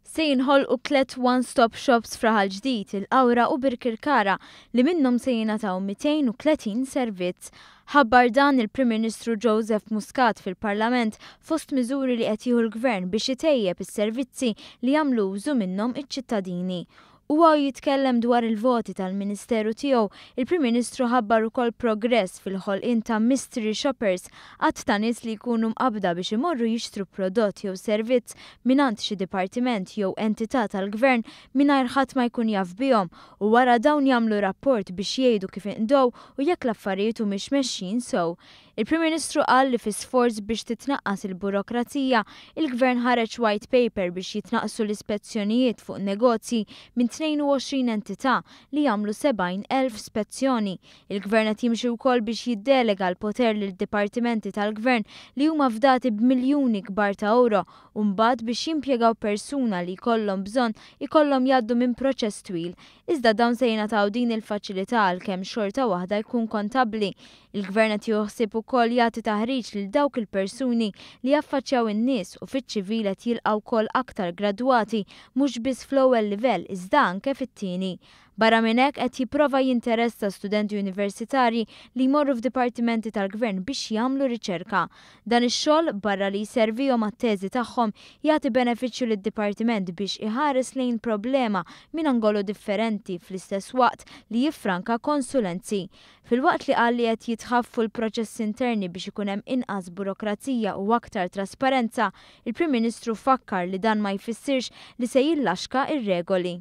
Se jinħolqu tlett one-stop shops f'Raħal Ġdid, il-Qawra u Birkirkara li minnhom se jingħataw 230 servizz. Ħabbar dan il-Prim Ministru Joseph Muscat fil-Parlament fost miżuri li qed jieħu l-Gvern biex itejjeb is-servizzi li jagħmlu użu minnhom iċ-ċittadini. Huwa u jitkellem dwar il-voti tal-Ministeru tiegħu, il-Prim Ministru ħabbar ukoll progress fil-ħolqien ta' mystery shoppers, għadd ta' nies li jkunu mqabbda biex imorru jixtru prodott jew servizz mingħand xi dipartiment jew entità tal-Gvern mingħajr ħadd ma jkun jaf bihom u wara dawn jagħmlu rapport biex jgħidu kif inqdew u jekk l-affarijiet humiex mexjin sew. Il-Prim Ministru qal li fi sforz biex titnaqqas il-burokrazija, il-Gvern ħareġ white paper biex jitnaqqsu l-ispezzjonijiet fuq negozji minn 22 entità li jagħmlu 70,000 spezzjoni. Il-Gvern qed jimxi wkoll biex jiddelega l-poter lil dipartimenti tal-Gvern li huma fdati b'miljuni kbar ta' ewro u mbagħad biex jimpjegaw persuna li jkollhom bżonn ikollhom jgħaddu minn proċess twil. Iżda dawn se jingħataw din il-faċilità għalkemm xorta waħda jkun kontabbli. Il-Gvern qed jieħu ħsieb ukoll jagħti taħriġ lil dawk il-persuni li jaffaċċjaw in-nies u fiċ-ċivil qed jilqa' wkoll aktar gradwati mhux biss fl-ewwel livell iżda anke fit-tieni. Barra minn hekk qed jipprova jinteressa studenti universitarji li jmorru f'dipartimenti tal-Gvern biex jagħmlu riċerka. Dan ix-xogħol, barra li jservihom għat-teżi tagħhom, jagħti benefiċċju lid-dipartiment biex iħares lejn problema minn angolu differenti fl-istess waqt li jiffranka konsulenzi. Filwaqt li qal li qed jitħaffu l-proċessi interni biex ikun hemm inqas burokrazija u aktar trasparenza, il-Prim Ministru fakkar li dan ma jfissirx li se jillaxka r-regoli.